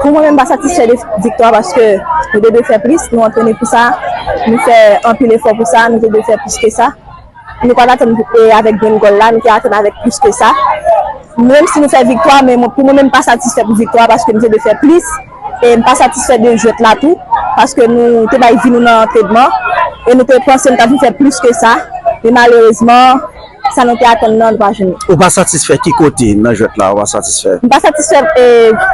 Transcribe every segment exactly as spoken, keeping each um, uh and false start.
Pou mwen menm, m pa satisfè de viktwa paske nou te dwe fè plis, nou antrene pou sa, nou fè anpil efò pou sa, nou te dwe fè plis ke sa. Nou pa t atann, e, avèk grenn gòl la, nou te atann avèk plis ke sa. Menm si nou fè viktwa, men mwen, pou mwen menm, m pa satisfè pou viktwa paske nou te dwe fè plis. E m pa satisfè de jwèt la tou, paske nou te bay vi nou nan antrenman, e nou te panse nou t ap vin fè plis ke sa. Men malerezman, sa nou te atann nan, nou pa jwenn li. Ou pa satisfè ki kote nan jwèt la, ou pa satisfè? M pa satisfè, e,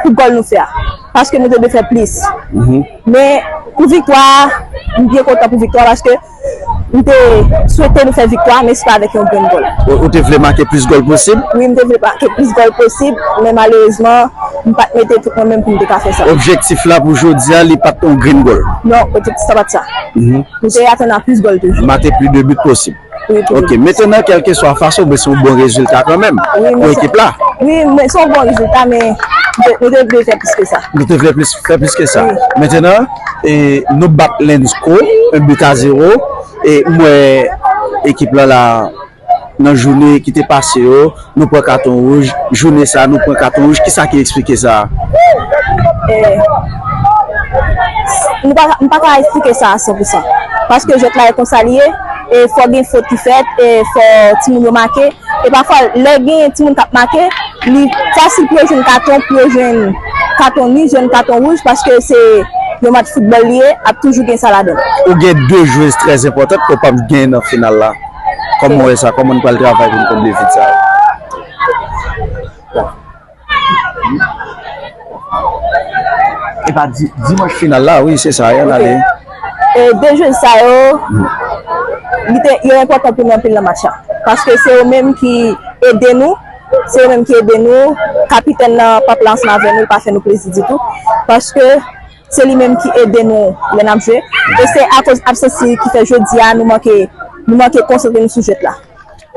pou gòl nou fè a, paske nou te dwe fè plis. Mhm. Men pou viktwa a, m byen kontan pou viktwa a, paske m te swete nou fè viktwa, men se pa avèk yon grenn gòl. Ou, ou te vle make plis gòl posib? Wi, m te vle make plis gòl posib, men malerezman, m pa t mete tout mwen menm pou m te ka fè sa. Objektif la pou jodi a, li pa t yon grenn gòl? Non, objektif sa pa t sa. Mhm. Nou te atann a plis gòl toujou. Make plis de bi posib. Wi, toujou. Ok, mentnan, kèlkeswa fason, men se yon bon rezilta kanmenm pou ekip la. Wi, men se yon bon rezilta, men nou te, nou te vle fè plis ke sa. Nou te vle plis, fè plis ke sa. Wi. Mentnan, e, nou bat Lensco, un but à zéro, e m wè ekip la la, nan jounen ki te pase yo, nou pran katon wouj, jounen sa, nou pran katon wouj, kisa ki eksplike sa? E, nou pa, m pa ka eksplike sa a san pou san. Paske jwèt la e konsa li ye, e fò gen fot ki fèt, e fò timoun yo make. E pafwa, lè gen timoun k ap make, li fasil pou yo jwenn katon, pou yo jwenn katon ni jwenn katon wouj, paske se yon match foutbòl li ye, ap toujou gen sa ladan l. Ou gen de jwez trè enpòtan ke w p ap gen nan final la. Kòman w wè sa? Kòman nou pral travay pou nou konble vid sa yo? E pa di, dimanch final la, wi, se sa, y ann ale. E de jwez sa yo, li te, yo enpòtan pou nou anpil nan match la. Paske se yo menm ki ede nou, se yo menm ki ede nou. Kapitèn nan p ap la ansanm avè nou, li pa fè nou plezi ditou. Paske se li menm ki ede nou lè n ap jwe. E se akoz absans li ki fè jodi a nou manke, nou manke konsantre nou sou jwèt la.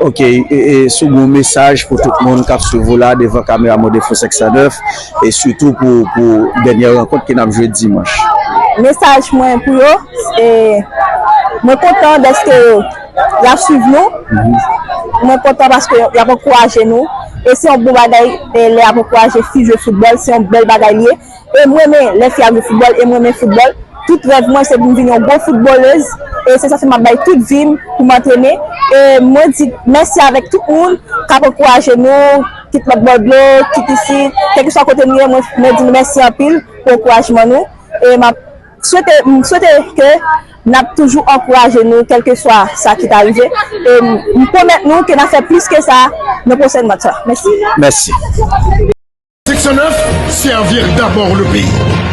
Ok, e, e, si w gen yon mesaj pou tout moun k ap swiv ou la devan kamera Mode Fou senk san nèf, e sitou pou, pou dènyè rankont ke n ap jwe dimanch? Mesaj mwen pou yo, e, mwen kontan dèske y ap swiv nou. Mwen kontan paske y ap ankouraje nou. E se yon bon bagay, e, lè y ap ankouraje fi jwe foutbòl, se yon bèl bagay li ye. E m renmen lè fi ap jwe foutbòl, e m renmen foutbòl. Tout rèv mwen se pou m vin yon bon foutbolèz. E se sa fè m ap bay tout vi m pou m antrene. E mwen di mèsi avèk tout moun k ap ankouraje nou, kit lòt bò dlo, kit isit, kèlkeswa kote nou ye, mwen, mwen di nou mèsi anpil pou ankourajman nou. E m ap swete, m swete ke n ap toujou ankouraje nou, kèlkeswa sa ki ta rive. E m, m pwomèt nou ke n ap fè plis ke sa nan pwochèn match la. Mèsi. Mèsi. Cinq cent neuf, servir d'abord le pays.